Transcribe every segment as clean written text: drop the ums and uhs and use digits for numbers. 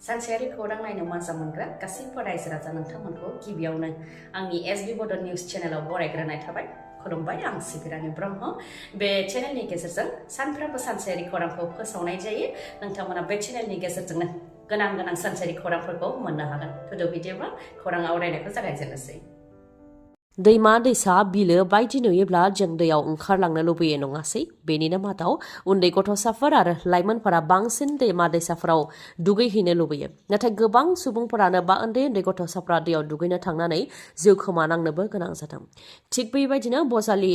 सानसेयारि खौरां नायनो मोजां मोनग्रा गासैबो रायजो राजा नोंथांमोनखौ गिबियावनो आंनि एसबी बड निउज चेनेलाव बरायग्रोनाय थाबाय। खुलुमबाय, आं सिबिरानि ब्रह्म। बे चेनेलनि गेजेरजों सानफ्रोमबो सानसेयारि खौरांखौ फोसावनाय जायो। नोंथांमोना बे चेनेलनि गेजेरजोंनो गोनां सानसेयारि खौरांफोरखौ मोननो हागोन। थुदो बिदिब्ला खौरां आवरायनायखौ जागायजेननोसै। दैमा दैसा बिलो बायदि नुयोब्ला जों दैयाव ओंखारलांनो लुबैयो नङासै? बेनिनो मादाव उन्दै गथ'साफोर आरो लाइमोनफोरा बांसिन दैमा दैसाफोराव दुगैहैनो लुबैयो। नाथाय गोबां सुबुंफोरानो उन्दै गथ'साफोरा दैयाव दुगैनो थांनानै जिउ खोमानांनोबो गोनां जादों। थिग बेबायदिनो बजालि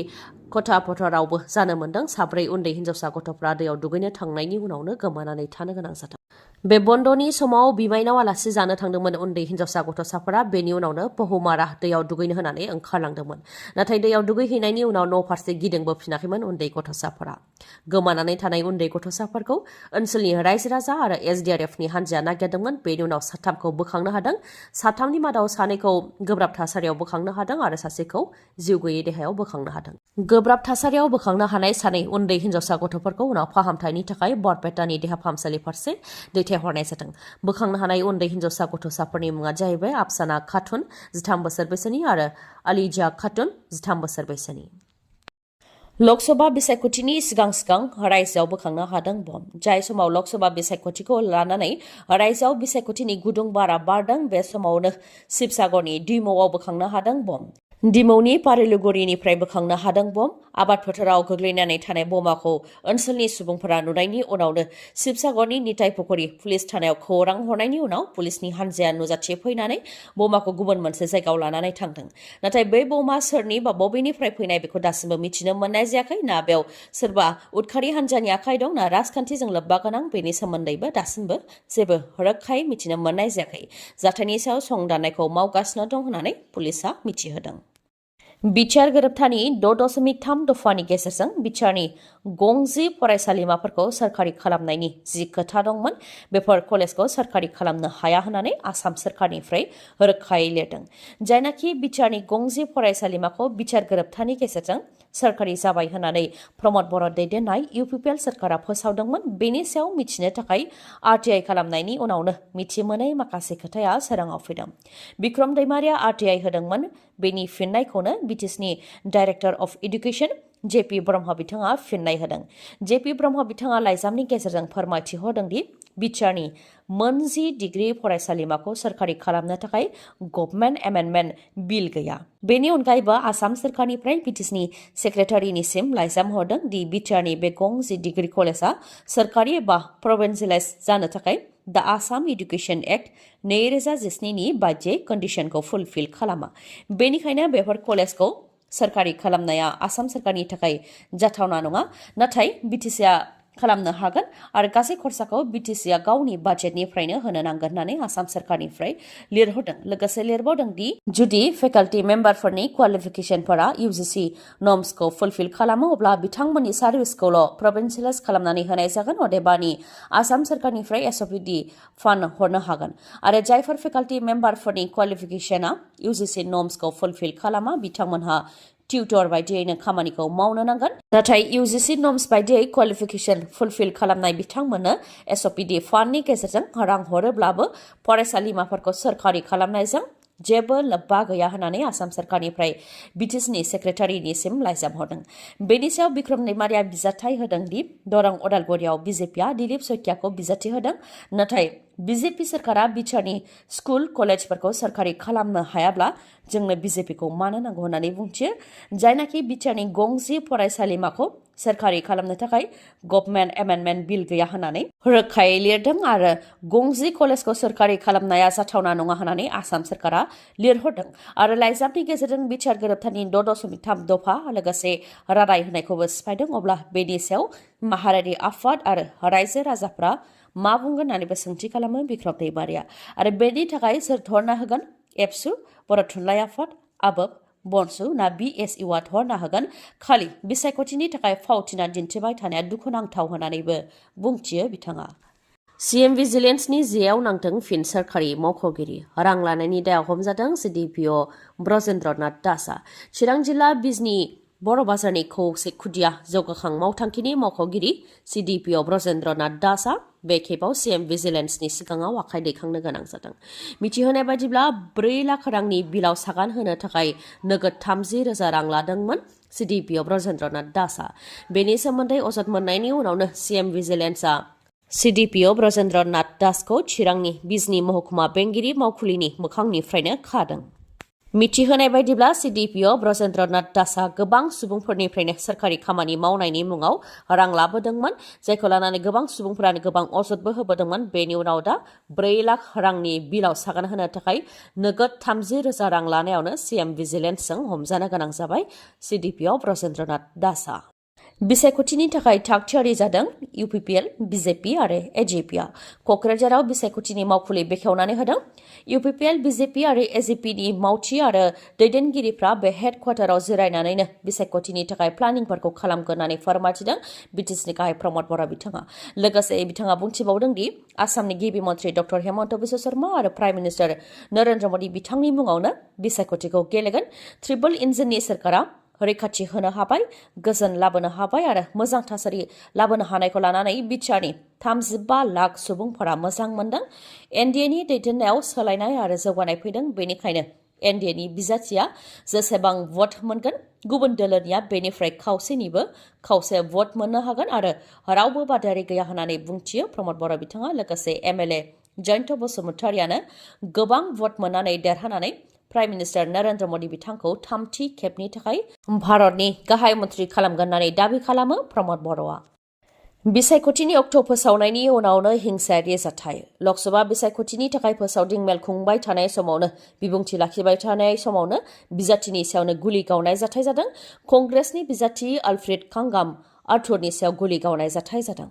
खथा फोथारावबो जानो मोन्दों। साब्रै उन्दै हिन्जावसा गथ'फ्रा दैयाव दुगैनो थांनायनि उनावनो गोमानानै थानो गोनां जादों। बे बन्दनि समाव बिमाइनाव आलासि जानो थांदोंमोन उन्दै हिन्जावसा गथ'साफोरा। बेनि उनावनो पहुमारा दैयाव दुगैनो होनानै ओंखारलांदोंमोन। नाथाय दैयाव दुगैहैनायनि उनाव न' फारसे गिदिंबोफिनाखैमोन उन्दै गथ'साफोरा। गोमानानै थानाय उन्दै गथ'साफोरखौ ओनसोलनि रायजो राजा आरो एसडिआरएफनि हान्जाया नागिरदोंमोन। बेनि उनाव साथामखौ बोखांनो हादों। साथामनि मादाव सानैखौ गोब्राब थासारियाव बोखांनो हादों आरो सासेखौ जिउ गैयै देहायाव बोखांनो हादों। गोब्राब थासारियाव बोखांनो हानाय सानै उन्दै हिन्जावसा गथ'फोरखौ उनाव फाहामथायनि थाखाय बरपेटानि देहा फाहामसालि फारसे दैथायहरनाय जादों। बोखांनो हानाय उन्दै हिन्जावसा गथ'साफोरनि मुङा जाहैबाय आफसाना खातुन 13 बोसोर बैसोनि आरो आलिजा खातुन 13 बोसोर बैसोनि। लकसभा बिसायख'थिनि सिगां रायजोआव बोखांनो हादों बम। जाय समाव लकसभा बिसायख'थिखौ लानानै रायजोआव बिसायख'थिनि गुदुं बारा बारदों, बे समावनो शिबसागरनि डिमौआव बोखांनो हादों बम। डिमौनि पारेलुगुरिनिफ्राय बोखांनो हादों बम। आबाद फोथाराव गोग्लैनानै थानाय बमाखौ ओनसोलनि सुबुंफोरा नुनायनि उनावनो शिबसागरनि निताय पुखुरी पुलिस थानायाव खौरां हरनायनि उनाव पुलिसनि हान्जाया नुजाथि फैनानै बमाखौ गुबुन मोनसे जायगायाव लानानै थांदों। नाथाय बै बमा सोरनि बा बबेनिफ्राय फैनाय बेखौ दासिमबो मिथिनो मोननाय जायाखै। ना बेयाव सोरबा उदखारि हान्जानि आखाइ दं, ना राजखान्थिजों लोब्बा गोनां, बेनि सोमोन्दैबो दासिमबो जेबो रोखायै मिथिनो मोननाय जायाखै। जाथायनि सायाव संदाननायखौ मावगासिनो दं होननानै पुलिसा मिथिहोदों। बिटिआर गोरोबथानि 6.3 दफानि गेजेरजों बिटिआरनि गंजि फरायसालिमाफोरखौ सोरखारि खालामनायनि जि खोथा दंमोन, बेफोर कलेजखौ सोरखारि खालामनो हाया होननानै आसाम सोरखारनिफ्राय रोखायै लिरदों। जायनाखि बिटिआरनि गंजि फरायसालिमाखौ बिटिआर गोरोबथानि गेजेरजों सोरखारि जाबाय होननानै प्रमद बर' दैदेननाय इउपिपिएल सोरखारा फोसावदोंमोन। बेनि सायाव मिथिनो थाखाय आरटिआइ खालामनायनि उनावनो मिथिमोनै माखासे खोथाया सोराङाव फैदों। बिक्रम दैमारिया आरटिआइ होदोंमोन। बेनि फिननायखौनो बिटिसिनि director of education JP Brahma बिथाङा फिननाय होदों। जेपि ब्रह्म बिथाङा लाइजामनि गेजेरजों फोरमायथि होदोंदि बिटिआरनि मोनजि डिग्री फरायसालिमाखौ सोरखारि खालामनो थाखाय गभर्नमेन्ट एमेन्डमेन्ट बिल गैया। बेनि अनगायैबो आसाम सोरखारनिफ्राय बिटिसिनि सेक्रेटारिनिसिम लाइजाम हरदों दि बिटिआरनि बे गंजि डिग्री कलेजआ सोरखारि एबा प्रभिन्सियेलाइज जानो थाखाय द आसाम इडुकेसन एक्ट 2017 नि बायदियै कन्डिशनखौ फुलफिल खालामा। बेनिखायनो बेफोर कलेजखौ सोरखारि खालामनाया आसाम सोरखारनि थाखाय जाथावना नङा। नाथाय बिटिसिआ खालामनो हागोन आरो गासै खरसाखौ बिटिसिआ गावनि बाजेटनिफ्रायनो होनो नांगोन होननानै आसाम सोरखारनिफ्राय लिरहरदों। लोगोसे लिरबावदों दि जुदि फेकाल्टि मेम्बारफोरनि क्वालिफिकेशनफोरा इउजिसि नर्म्सखौ फुलफिल खालामो, अब्ला बिथांमोननि सार्भिसखौल' प्रभिन्सियेलाइज खालामनानै होनाय जागोन। अदेबानि आसाम सोरखारनिफ्राय एसअपिडि फान्ड हरनो हागोन। आरो जायफोर फेकाल्टि मेम्बारफोरनि क्वालिफिकेशना इउजिसि नर्म्सखौ फुलफिल खालामा, बिथांमोनहा टिउटर बायदियैनो खामानिखौ मावनो नांगोन। नाथाय इउजिसि नर्म्स बायदियै क्वालिफिकेशन फुलफिल खालामनाय बिथांमोननो एसअपिडि फान्डनि गेजेरजों रां हरोब्लाबो फरायसालिमाफोरखौ सोरखारि खालामनायजों जेबो लोब्बा गैया होननानै आसाम सोरखारनिफ्राय बिटिसिनि सेक्रेटारिनिसिम लाइजाम हरदों। बेनि सायाव बिक्रम दैमारिया बिजाथाय होदों दि दरं अदालगुरियाव बिजेपिआ दिलीप सैकियाखौ बिजाथि होदों। नाथाय बिजेपि सोरखारा बिटिआरनि स्कुल कलेजफोरखौ सोरखारि खालामनो हायाब्ला जोंनो बिजेपिखौ मानो नांगौ होननानै बुंथियो। जायनाखि बिटिआरनि गंजि फरायसालिमाखौ सोरखारि खालामनो थाखाय गभर्नमेन्ट एमेन्डमेन्ट बिल गैया होननानै रोखायै लिरदों आरो गंजि कलेजखौ सोरखारि खालामनाया जाथावना नङा होननानै आसाम सोरखारा लिरहरदों। आरो लाइजामनि गेजेरजों बिटिआर गोरोबथानि 6.3 दफा लोगोसे रादाय होनायखौबो सिफायदों। अब्ला बेनि सायाव माहारियारि आफाद आरो रायजो राजाफ्रा मा बुंगोन होननानैबो सोंथि खालामो बिक्रम दैमारिया। आरो बेनि थाखाय सोर धरना होगोन? एबसु, बर' थुनलाइ आफाद, आबोब, बनसु ना बिएसइउआ धरना होगोन? खालि बिसायख'थिनि थाखाय फावथिना दिन्थिबाय थानाया दुखुनांथाव होननानैबो बुंथियो बिथाङा। सीएम भिजिलेन्सनि जेयाव नांदों फिन सोरखारि मावख'गिरि। रां लानायनि दायाव हमजादों सिडिपिअ ब्रजेन्द्र नाथ दासआ। चिरां जिल्ला बिजनी बर' बाजारनि खौसे खुदिया जौगाखां मावथांखिनि मावख'गिरि CDPO ब्रजेन्द्रनाथ दासआ बे खेबाव CM भिजिलेन्सनि सिगाङाव आखाइ दैखांनो गोनां जादों। मिथिहोनाय बायदिब्ला 4 लाख रांनि बिलाव सागान होनो थाखाय नोगोद 30,000 रां लादोंमोन CDPO ब्रजेन्द्रनाथ दासआ। बेनि सोमोन्दै अजद मोननायनि उनावनो CM भिजिलेन्सआ CDPO ब्रजेन्द्रनाथ दासखौ चिरांनि बिजनी महकुमा बेंगिरि मावखुलिनि मोखांनिफ्रायनो खादों। मिथिहोनाय बायदिब्ला CDPO ब्रजेन्द्रनाथ दासआ गोबां सुबुंफोरनिफ्रायनो सोरखारि खामानि मावनायनि मुङाव रां लाबोदोंमोन, जायखौ लानानै गोबां सुबुंफोरानो गोबां अजदबो होबोदोंमन। बेनि उनाव दा 4 लाख रांनि बिलाव सागान होनो थाखाय नोगोद 30,000 रां लानायावनो CM भिजिलेन्सजों हमजानो गोनां जाबाय CDPO ब्रजेन्द्रनाथ दासआ। बिसायख'थिनि थाखाय थाग-थियारि जादों UPPL, BJP आरो AJPआ। क'क्राझाराव बिसायख'थिनि मावखुलि बेखेवनानै होदों। UPPL, BJP आरो AJPनि मावथि आरो दैदेनगिरिफ्रा बे हेडक्वार्टाराव जिरायनानैनो बिसायख'थिनि थाखाय प्लानिंफोरखौ खालामगोन होननानै फोरमायथिदों BTSनि गाहाय प्रमद बर' बिथाङा। लोगोसे बिथाङा बुंथिबावदों दि आसामनि गिबि मन्त्रि डक्टर हेमन्त बिश्व शर्मा आरो प्राइम मिनिस्टार नरेन्द्र मदि बिथांनि मुङावनो बिसायख'थिखौ गेलेगोन। ट्रिपल इन्जिननि सोरखारा रैखाथि होनो हाबाय, गोजोन लाबोनो हाबाय आरो मोजां थासारि लाबोनो हानायखौ लानानै बिटिआरनि 35 लाख सुबुंफोरा मोजां मोनदों। एनडिएनि दैदेननायाव सोलायनाय आरो जौगानाय फैदों। बेनिखायनो एनडिएनि बिजाथिया जेसेबां भट मोनगोन, गुबुन दोलोनिया बेनिफ्राय खावसेनिबो खावसे भट मोननो हागोन आरो रावबो बादायारि गैया होननानै बुंथियो प्रमद बर' बिथाङा। लोगोसे MLA जयन्त बसुमतारियानो गोबां भट मोननानै देरहानानै प्राइम मिनिस्टार नरेन्द्र मदि बिथांखौ 3थि खेबनि थाखाय भारतनि गाहाय मन्त्रि खालामगोन होननानै दाबि खालामो प्रमद बर'आ। बिसायख'थिनि अक्ट' फोसावनायनि उनावनो हिंसायारि जाथाय। लकसभा बिसायख'थिनि थाखाय फोसावदिं मेल खुंबाय थानाय समावनो बिबुंथि लाखिबाय थानाय समावनो बिजाथिनि सायावनो गुलि गावनाय जाथाय जादों। कंग्रेसनि बिजाथि आल्फ्रेड खांगाम आर्थुरनि सायाव गुलि गावनाय जाथाय जादों।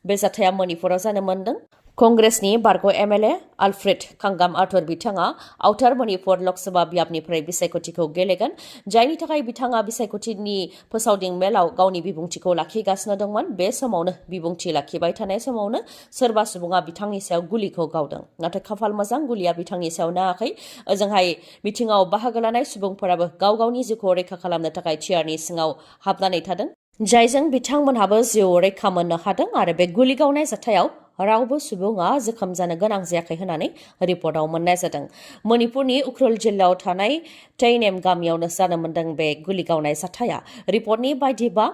बे जाथाया मणिपुराव जानो मोनदों। कंग्रेसनि बारग' MLA आल्फ्रेड खांगाम आर्थुर बिथाङा आउटार मणिपुर लकसभा बियाबनिफ्राय बिसायख'थिखौ गेलेगोन, जायनि थाखाय बिथाङा बिसायख'थिनि फोसावदिं मेलाव गावनि बिबुंथिखौ लाखिगासिनो दंमोन। बे समावनो बिबुंथि लाखिबाय थानाय समावनो सोरबा सुबुङा बिथांनि सायाव गुलिखौ गावदों। नाथाय खाफाल मोजां, गुलिया बिथांनि सायाव नाङाखै। ओजोंहाय मिथिङाव बाहागो लानाय सुबुंफोराबो गाव गावनि जिउखौ रैखा खालामनो थाखाय चेयारनि सिङाव हाबनानै थादों, जायजों बिथांमोनहाबो जिउ रैखा मोननो हादों आरो बे गुलि गावनाय जाथायाव रावबो सुबुङा जोखोम जानो गोनां जायाखै होननानै रिपर्टआव मोननाय जादों। मणिपुरनि उख्रुल जिल्लायाव थानाय टैनेम गामियावनो जानो मोनदों बे गुलि गावनाय जाथाया। रिपर्टनि बायदिबा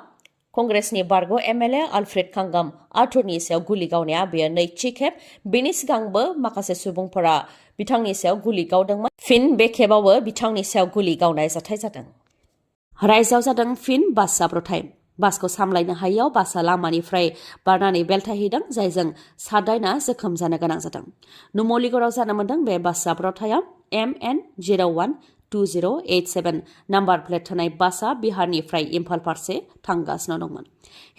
कंग्रेसनि बारग' MLA आल्फ्रेड खांगाम आर्थुरनि सायाव गुलि गावनाया बेयो नैथि खेब। बेनि सिगांबो माखासे सुबुंफोरा बिथांनि सायाव गुलि गावदोंमोन। फिन बे खेबावबो बिथांनि सायाव गुलि गावनाय जाथाय जादों। रायजोआव जादों फिन बास जाब्रथाय। बासखौ सामलायनो हायैयाव बासआ लामानिफ्राय बारनानै बेलथायहैदों, जायजों सादाइना जोखोम जानो गोनां जादों। नुमलिगड़आव जानो मोनदों बे बास जाब्रथाया। MN012087 नाम्बार प्लेट थानाय बासआ बिहारनिफ्राय इम्फाल फारसे थांगासिनो दंमोन।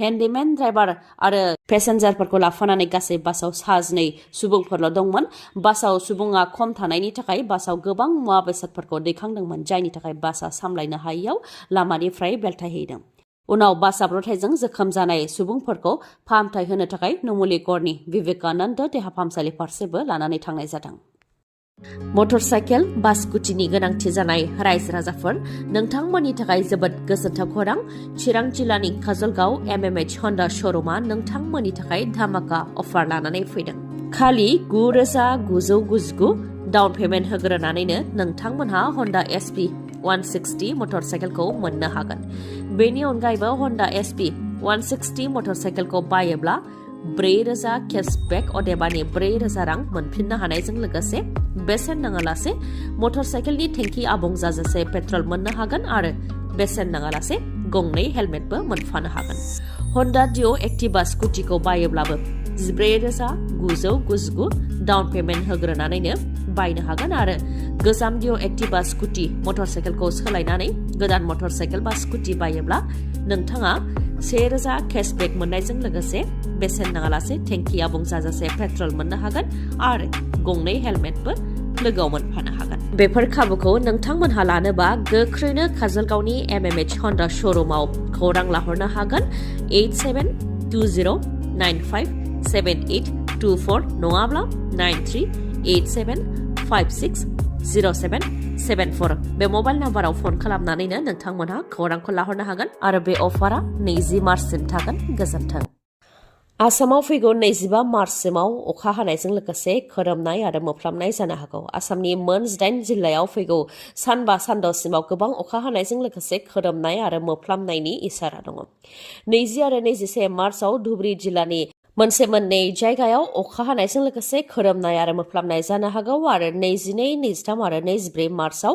हेन्डिमेन ड्राइभार आरो पेसेन्जारफोरखौ लाफानानै गासै बासआव 2 सुबुंफोरल' दंमोन। बासआव सुबुङा खम थानायनि थाखाय बासआव गोबां मुवा बेसादफोरखौ दैखांदोंमोन, जायनि थाखाय बासआ सामलायनो हायैयाव लामानिफ्राय बेलथायहैदों। उनाव बास जाब्रथायजों जोखोम जानाय सुबुंफोरखौ फाहामथाय होनो थाखाय नुमलिगड़नि विवेकानन्द देहा फाहामसालि फारसेबो लानानै थांनाय जादों। मटर साइकेल, बास, स्कुटिनि गोनांथि जानाय रायजो राजाफोर, नोंथांमोननि थाखाय जोबोद गोजोनथाव खौरां। चिरां जिल्लानि काजलगाव MMH हन्डा श'रुमा नोंथांमोननि थाखाय धामाका अफार लानानै फैदों। खालि 9,999 डाउन पेमेन्ट होग्रोनानैनो नोंथांमोनहा हन्डा SP 160 मटर साइकेलखौ मोननो हागोन। बेनि अनगायैबो हन्डा SP 160 मटर साइकेलखौ बायोब्ला 4,000 केशबेक अदेबानि 4,000 रां मोनफिननो हानायजों लोगोसे बेसेन नाङालासे मटर साइकेलनि टेंकि आबुं जाजासे पेट्रल मोननो हागोन आरो बेसेन नाङालासे 2 हेलमेटबो मोनफानो हागोन। हन्डा डिअ एक्टिभा स्कुटिखौ बायोब्लाबो 14,999 डाउन पेमेन्ट होग्रोनानैनो बायनो हागोन आरो गोजाम डिअ एक्टिभा स्कुटि मटर साइकेलखौ सोलायनानै गोदान मटर साइकेल बा स्कुटि बायोब्ला नोंथाङा 1,000 केशबेक मोननायजों लोगोसे बेसेन नाङालासे टेंकि आबुं जाजासे पेट्रल मोननो हागोन आरो 2 हेलमेटबो लोगोआव मोनफानो हागोन। बेफोर खाबुखौ नोंथांमोनहा लानोबा गोख्रैनो काजलगावनि MMH हन्डा श'रुमाव खौरां लाहरनो हागोन। 8720957824 नङाब्ला 938756 0774 बे मबाइल नाम्बाराव फन खालामनानैनो नोंथांमोनहा खौरांखौ लाहरनो हागोन आरो बे अफारा 20 मार्चसिम थागोन। गोजोन्थों। आसामाव फैगौ 25 मार्चसिमाव अखा हानायजों लोगोसे खोरोमनाय आरो मोफ्लामनाय जानो हागौ। आसामनि मोन 8 जिल्लायाव फैगौ सानबा सानद'सिमाव गोबां अखा हानायजों लोगोसे खोरोमनाय आरो मोफ्लामनायनि इसारा दङ। 20 आरो 21 मार्चआव धुबुरी जिल्लानि मोनसे मोननै जायगायाव अखा हानायजों लोगोसे खोरोमनाय आरो मोफ्लामनाय जानो हागौ आरो 22, 23 आरो 24 मार्चआव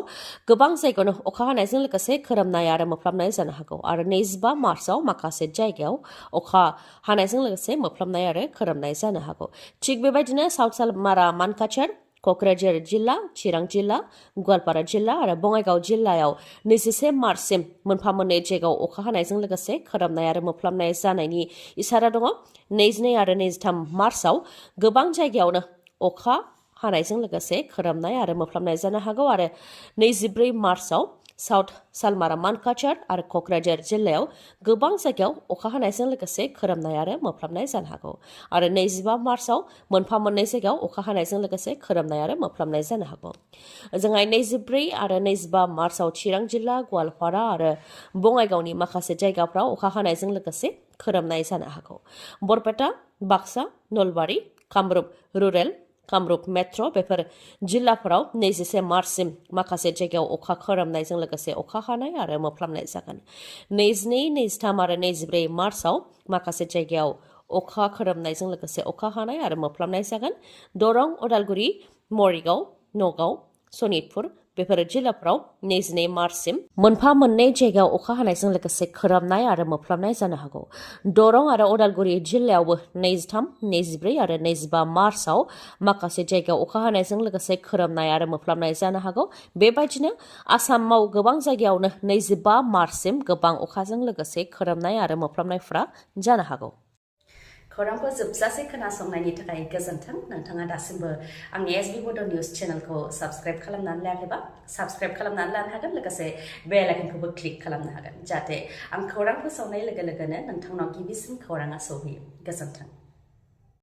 गोबां जायगायावनो अखा हानायजों लोगोसे खोरोमनाय आरो मोफ्लामनाय जानो हागौ आरो 25 मार्चआव माखासे जायगायाव अखा हानायजों लोगोसे मोफ्लामनाय आरो खोरोमनाय जानो हागौ। थिग बेबायदिनो साउथ सालमारा मानकाचार, क'क्राझार जिल्ला, चिरां जिल्ला, गवालपारा जिल्ला आरो बङाइगाव जिल्लायाव 21 मार्चसिम मोनफा मोननै जायगायाव अखा हानायजों लोगोसे खोरोमनाय आरो मोफ्लामनाय जानायनि इसारा दङ। 22 आरो 23 मार्चआव गोबां जायगायावनो अखा हानायजों लोगोसे खोरोमनाय आरो मोफ्लामनाय जानो हागौ आरो 24 मार्चआव साउथ सालमारा मानकाचार आरो क'क्राझार जिल्लायाव गोबां जायगायाव अखा हानायजों लोगोसे खोरोमनाय आरो मोफ्लामनाय जानो हागौ आरो 25 मार्चआव मोनफा मोननै जायगायाव अखा हानायजों लोगोसे खोरोमनाय आरो मोफ्लामनाय जानो हागौ। जोंहा 24 आरो 25 मार्चआव चिरां जिल्ला, गवालपारा आरो बङाइगावनि माखासे जायगाफ्राव अखा हानायजों लोगोसे खोरोमनाय जानो हागौ। बरपेटा, बाक्सा, नलबारि, कामरुप रुरेल, कामरुप मेट्र' बेफोर जिल्लाफोराव 21 मार्चसिम माखासे जायगायाव अखा खोरोमनायजों लोगोसे अखा हानाय आरो मोफ्लामनाय जागोन। 22, 23 आरो 24 मार्चआव माखासे जायगायाव अखा खोरोमनायजों लोगोसे अखा हानाय आरो मोफ्लामनाय जागोन। दरं, उदालगुरि, मरिगाव, नगाव, सनितपुर बेफोर जिल्लाफोराव 22 मार्चसिम मोनफा मोननै जायगायाव अखा हानायजों लोगोसे खोरोमनाय आरो मोफ्लामनाय जानो हागौ। दरं आरो उदालगुरि जिल्लायावबो 23, 24 आरो 25 मार्चआव माखासे जायगायाव अखा हानायजों लोगोसे खोरोमनाय आरो मोफ्लामनाय जानो हागौ। बेबायदिनो आसामाव गोबां जायगायावनो 25 मार्चसिम गोबां अखाजों लोगोसे खोरोमनाय आरो मोफ्लामनायफोरा जानो हागौ। खौरांखौ जोबजासे खोनासंनायनि थाखाय गोजोन्थों। नोंथाङा दासिमबो आंनि एसबि बड' निउस चेनेलखौ साबस्क्राइब खालामनानै लायाखैबा साबस्क्राइब खालामनानै लानो हागोन, लोगोसे बेल आइकनखौबो क्लिक खालामनो हागोन, जाहाथे आं खौरां फोसावनाय लोगो लोगोनो नोंथांनाव गिबिसिन खौराङा सौहैयो। गोजोन्थों।